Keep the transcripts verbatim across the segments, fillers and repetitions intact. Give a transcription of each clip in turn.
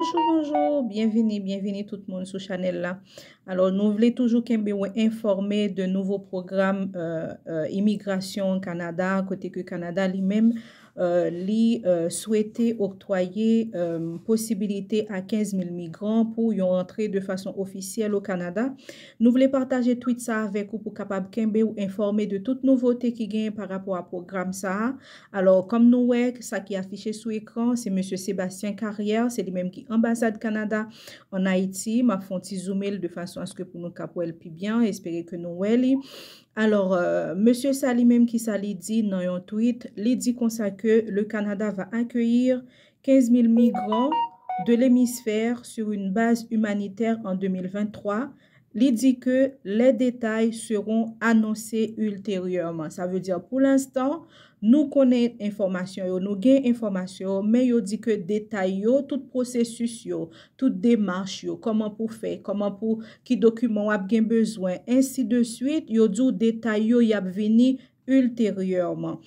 Bonjou, bonjou, byenvini, byenvini tout moun sou chanèl la. Alò, nou vle toujou kenbe w enfòme de nouvo pwogram, euh, euh, imigrasyon Kanada, kote ke Kanada li menm, euh, li, euh, swete oktwaye, euh, posibilite a kenz mil migran pou yon rantre de fason ofisyèl o Kanada. Nou vle pataje tweet sa avèk ou pou kapab kenbe w enfòme de tout nouvote ki genyen pa rapò a pwogram sa a. Alò, kòm nou wè, sa ki afiche sou ekran, se mesye Sébastien Carrière, se li menm ki anbasad Kanada ann Ayiti. M ap fè yon ti zoome l de fason aske pou nou kab wè l pi byen, espere ke nou wè li. Alò, euh, mesye sa li menm ki sa li di nan yon tweet, li di konsa ke le Canada va accueillir quinze mille migrants de l'hémisphère sur une base humanitaire en deux mille vingt-trois. Li di ke les détails seront annoncés ultérieurement. Sa vle di, pou lenstan, nou konnen enfòmasyon yo, nou gen enfòmasyon yo, men yo di ke detay yo, tout pwosesis yo, tout demach yo, kòman pou fè, kòman pou, ki dokiman w ap gen bezwen, ensi de swit, yo di w detay yo, y ap vini ultérieurement.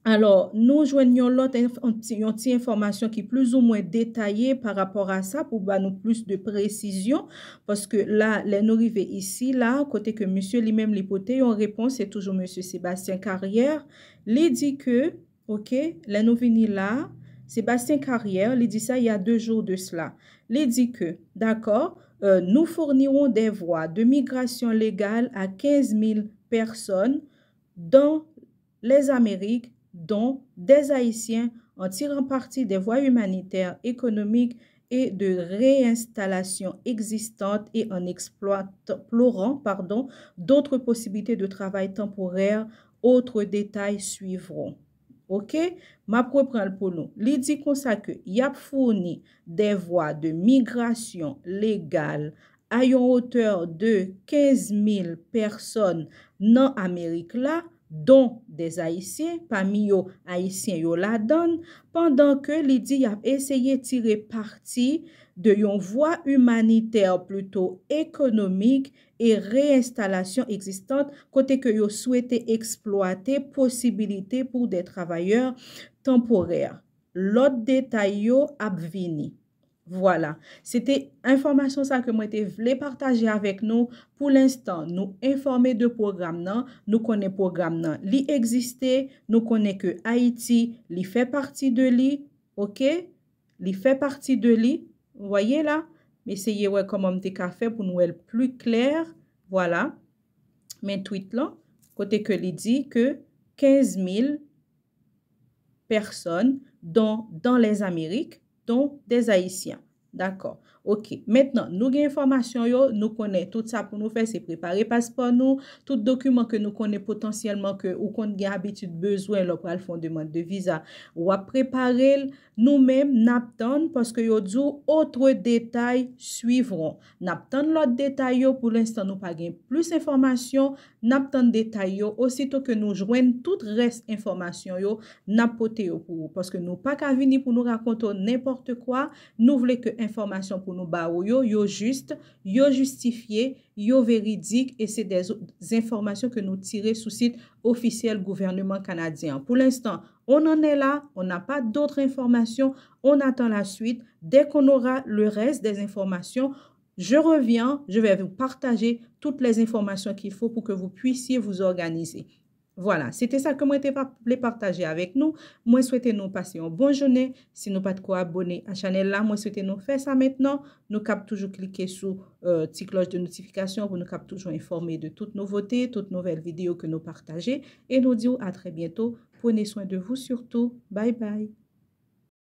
Alò, nou jwenn yon lòt enf-, yon ti, yon ti enfòmasyon ki plizoumwen detaye pa rapò a sa pou ba nou plis de presizyon, paske la, lè nou rive isi la, kote ke misye li menm li pote yon repons, se toujou mesye Sébastien Carrière, li di ke, oke, lè nou vini la, Sébastien Carrière, li di sa il y a deux jours de cela. Li di ke, dakò, euh, nous fournirons des voies de migration légale à quinze mille personnes dans les Amériques, dont des Haïtiens, en tirant parti des voies humanitaires, économiques et de réinstallation existantes et en exploit-, explorant, pardon, d'autres possibilités de travail temporaire. Autres détails suivront. Oke? M ap repran l pou nou. Li di konsa ke y ap founi des voies de migration légale à yon otè de quinze mille pèsòn nan Amerik la, dont des Haïtiens, pami yo Ayisyen yo ladann, pandan ke li di y ap eseye tire pati de yon vwa imanitè plito ekonomik e reenstalasyon egzistan, kote ke yo swete eksplwate posibilite pou de travayè tanporè. Lòt detay yo ap vini. Vwala. Se te enfòmasyon sa ke mwen te vle pataje avèk nou. Pou lenstan, nou enfòme de pwogram nan, nou konnen pwogram nan, li egziste, nou konnen ke Ayiti, li fè pati de li, oke? Li fè pati de li, w vwaye la, m eseye wè kòman m te ka fè pou nou wè l pli klè, vwala. Men tweet lan, kote ke li di ke kenz mil pèsòn, dont dans les Amériques, dont des Haïtiens. Dakò. Oke. Mentnan, nou gen enfòmasyon yo, nou konnen tout sa pou nou fè, se prepare paspò nou, tout dokiman ke nou konnen potansyèlman ke ou konn gen abitid bezwen lè w pral fè yon demann de viza, w ap prepare l, nou menm, n ap tann, paske yo di w, autres détails suivront. N ap tann lòt detay yo, pou lenstan, nou pa gen plis enfòmasyon, n ap tann detay yo, osito ke nou jwenn tout rès enfòmasyon yo, n ap pote yo pou ou, paske nou pa ka vini pou nou rakonte w nenpòt kwa, nou vle ke enfòmasyon pou nou ba ou yo, yo jis, yo jistifye, yo veridik, e se de z-, enfòmasyon ke nou tire sou sit ofisyèl gouvèneman kanadyen an. Pou lenstan, on en est là, on n'a pas d'autres informations, on attend la suite. Dès qu'on aura le reste des informations, je reviens, je vais vous partager toutes les informations qu'il faut pour que vous puissiez vous organiser. Vwala, se te sa ke mwen te pa-, vle pataje avèk nou. Mwen swete nou pase yon bon jounen. Si nou pa t ko abone a chanèl la, mwen swete nou fè sa mentnan. Nou kab toujou klike sou, euh, ti klòch de notifikasyon pou nou kab toujou enfòme de tout nouvote, tout nouvèl videyo ke nou pataje. E nou di w a trè byento. Prenez soin de vous surtout. Bye bye.